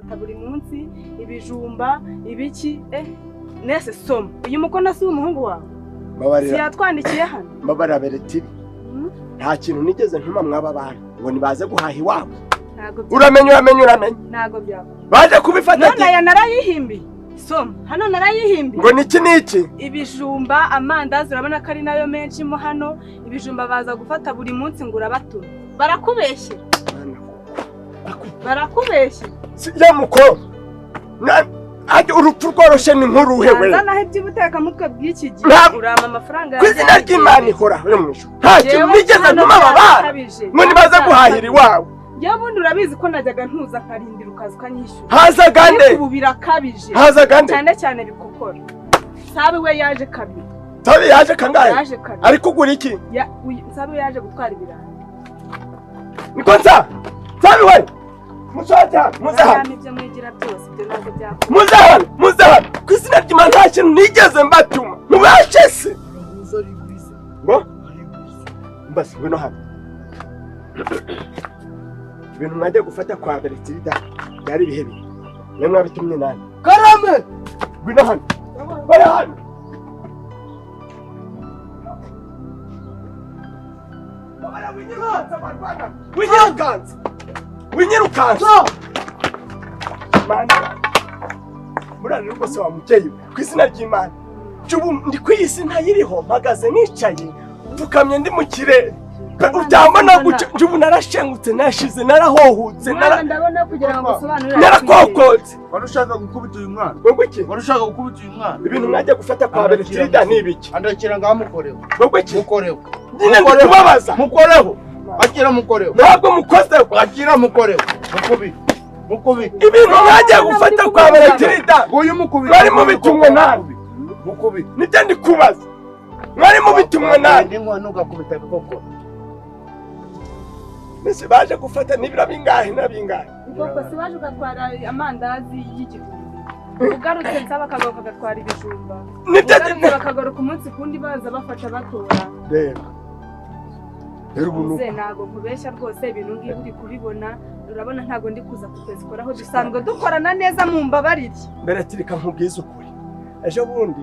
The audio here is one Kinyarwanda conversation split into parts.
bafata buri munsi ibijumba, ibiki. Nese soma, uyu mukono si umuhungu wawe? Si Mbabarira. yatwandikiye hano? Mbabarira, Beretiri. Nta kintu nigeze ntuma mwaba bantu ngo nibaze guhaha iwabo. Ntago bya- Uramenye, uramenye, uramenye. Ntago byakunda. Baje kubifata. None Ati aya narayihimbiye. Soma hano, narayihimbiye. Ngo niki niki? Ibijumba, amandazi, urabona ko ari nayo menshi mo hano. Ibijumba baza gufata buri munsi ngo urabatuma. Barakubeshyera, barakubeshyera. Ya muko ati urupfu rworoshye ni nk'uruhe we? Naho iby'ubutekamutwe bw'iki gihe, urama amafaranga. Ku izina ry'Imana ihoraho yo mu ijuru, nta kintu Jewe nigeze hano ntuma aba bana byarakabije. ngo nibaze guhahira iwawe. Njyewe ubundi urabizi ko najyaga ntuza nkarindira ukaza ukanyishyura. Hazaga nde? Ariko ubu birakabije. Hazaga nde? Cyane cyane bikokora. Sabe we yaje kabiri. Sabe yaje kangahe? Yaje kabiri. Ari kugura iki? Sabe we yaje gutwara ibirayi. Niko nsa Sabe we, musohoke hano, muze hano. Mwayama ibyo mwigira byose, ibyo ntabwo byakora. Muze hano, muze hano. Ku izina ry'Imana, nta kintu nigeze mbatuma. Mubashe se ngo mbase. Ngwino hano. Ibintu mwagiye gufata kwa Beretirida byari ibihe bihe? Mwe mwabitumye nani? Karame! Ngwino hano, bari hano. Winyirukansa, winyirukansa. Mana, murane rwose wa mubyeyi we. Ku izina ry'Imana, ubu ndi ku iyi si ntayiriho. Mpagaze, nicaye, mfukamye, ndi mu kirere, utambona guca. Ubu narashengutse, nashize, narahohutse. Mwana, ndabona kugira ngo usobanurire. Narakokotse. Wari ushaka gukubita uyu mwana? Ngo iki? Wari ushaka gukubita uyu mwana? Ibintu mwajya gufata kwa Beretirida ni ibiki? Andakira ngaho, mukoreho. Ngo iki? Mukoreho. Nyine ndi kubabaza. Mukoreho, akira, mukoreho. Ntabwo mukozeho. Akira, mukoreho, mukubite, mukubite. Ibintu mwagiye gufata kwa Beretirida, Nguyu mukubite. mwari mubitumwe nani? Mukubite. Nibyo ndi kubaza, mwari mubitumwe nani? N'inkono ugakubita bikokora. Mbese baje gufata n'ibiro bingahe na bingahe? Ubwo si waje ugatwara amandazi y'igihumbi, ugarutse nsaba akagaruka agatwara ibijumba? Nibyo. Ugarutse bakagaruka umunsi kundi, baza bafata, batora. Reba rero ubu ni Uze, ntabwo nkubeshya rwose. Ibintu ngibi uri kubibona, urabona ntabwo ndi kuza kutezikoraho. Dusanzwe dukorana neza, mu mbabarire. Mbere tirika nkubwize ukuri. Ejo bundi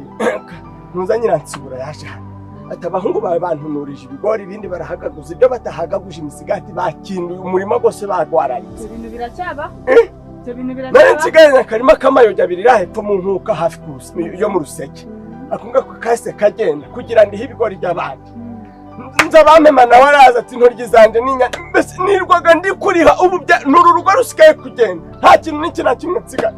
ntuza nyiransibura yaje hano ati: "Abahungu bawe bantunurije ibigori, ibindi barahagaguza, ibyo batahagaguje imisigati bakinduye umurima rwose barwararitse." Ibyo bintu biracyabaho? Ibyo bintu Nari biracyabaho? nsigaye akarima k'amayogi abiri iri hepfo mu nkuka hafi yo mu ruseke. Ako ngako kahise kagenda kugira ndihe ibigori by'abandi. Nza bampema nawe araza ati: "Intoryi zanjye n'inyanya." Mbese nirwaga ndi kuriha. Ubu n'uru rugo rusigaye kugenda, nta kintu n'iki na kimwe nsigaye.